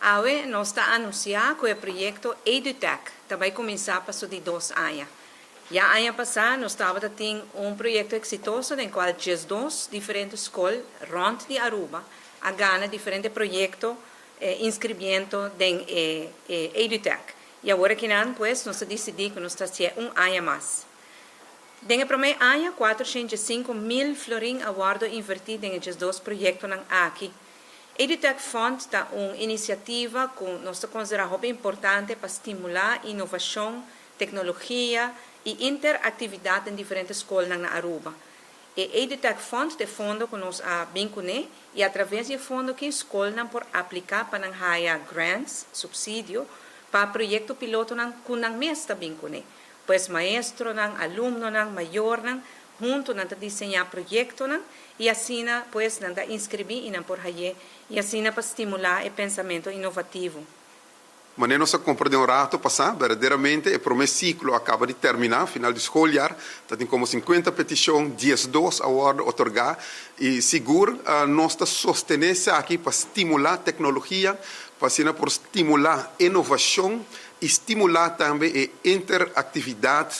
Awe nos ta anuncia cu e proyecto EduTech ta bay cuminsa pa su di dos aña. Ya aña pasa nos tabata tin un proyecto exitoso den cual 12 diferente scol rond di Aruba a gana diferente proyecto inscribiendo den e EduTech. Y awor aki nan, pues, nos a dicidi cu nos ta haci'e un aña mas. Den e prome aña, 405 mil florin a wordo inverti den e 12 proyectonan aki. EduTech Fund ta un iniciativa cu nos ta considera hopi importante pa stimula innovacion, tecnologia y interactividad den diferente scol na Aruba. E EduTech Fund ta e fondo cu nos a bin cune y a traves di e fondo cu scol nan por aplica pa nan haya grants, subsidio, pa proyecto piloto nan cu nan mes ta bin cune. Pues maestro nan, alumno nan, mayor nan, hunto nan ta diseña proyecto nan y asina pues nan ta inscribi y nan por hay'e y asina pa stimula e pensamento innovativo. Manera nos a comprende un rato pasa, berdaderamente e prome ciclo a caba di termina, final di schooljaar, tatin como 50 peticion, 12 a wordo otorga y sigur nos ta sostene esaki pa stimula tecnologia, pa asina por stimula innovacion y stimula tambe e interactividad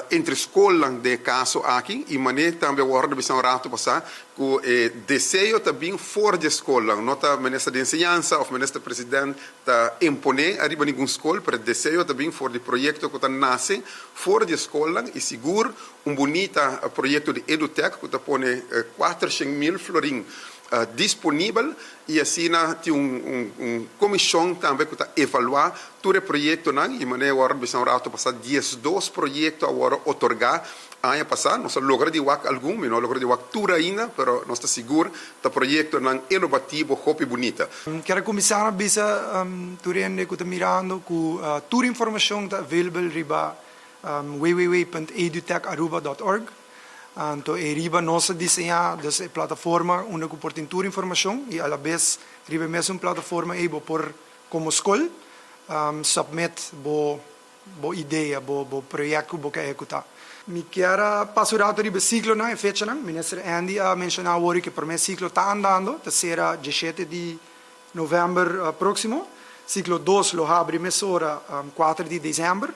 entre scol den caso aki y manera tambe a wordo bisa un rato pasa cu e deseo ta bin for di scol, no ta minister di enseñansa of minister president ta impone ariba ningun scol, pero deseo ta bin for di proyecto cu ta nace for di scol y sigur un bunita proyecto di EduTech cu ta pone 400 mil florin disponibel y asina tin un comision tambe cu ta evalua tur e proyectonan y manera awor bisa un rato pasa, 12 proyecto a wordo otorga aña pasa. Nos a logra di wak algun, mi no a logra di wak tur ainda, pero nos ta sigur ta proyectonan innovativo hopi bunita. Kier cuminsa bisa tur hende cu ta mirando cu tur informacion ta available riba www.edutecharuba.org. Anto, e riba nos a diseña dus e plataforma unda cu por tin tur informacion y a la vez riba mesun plataforma ey bo por como scol submit bo idea, bo proyecto cu bo kier ehecuta. Mi kier pasa un rato riba ciclo nan, e fecha nan. Minister Andy a menciona awor cu e prome ciclo ta andando, ta cera 17 di november proximo. Ciclo 2 lo habri mesora 4 di december.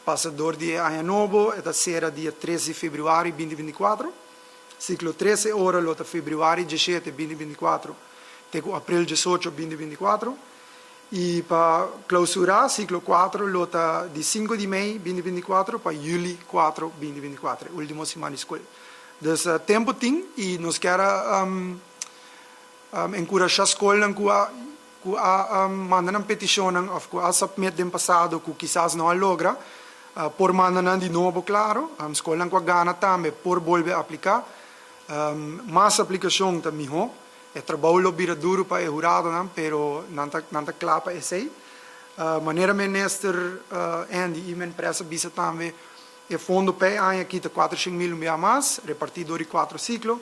Pasa door di aña nobo, ta cera dia 3 di februari 2024. Ciclo 3 ora lo ta februari 17 2024, te cu april 18 2024. Y pa clausura, ciclo 4 lo ta di 5 di mei 2024 pa juli 4 2024, ultimo siman di scol. Dus tempo tin y nos kier encurasha scol cu a manda un peticion of cu a submit den pasado cu kisas no a logra, por manda nan di nobo, claro. Scol cu a gana tambe por bolbe aplica. Mas aplicacion ta miho. E trabou lo bira duro pa e hurado nan, pero nan ta cla pa esey. Manera minister Andy y men presa bisa tambe, e fondo pa aña aki ta 400 mil un mas, reparti door di cuatro ciclo.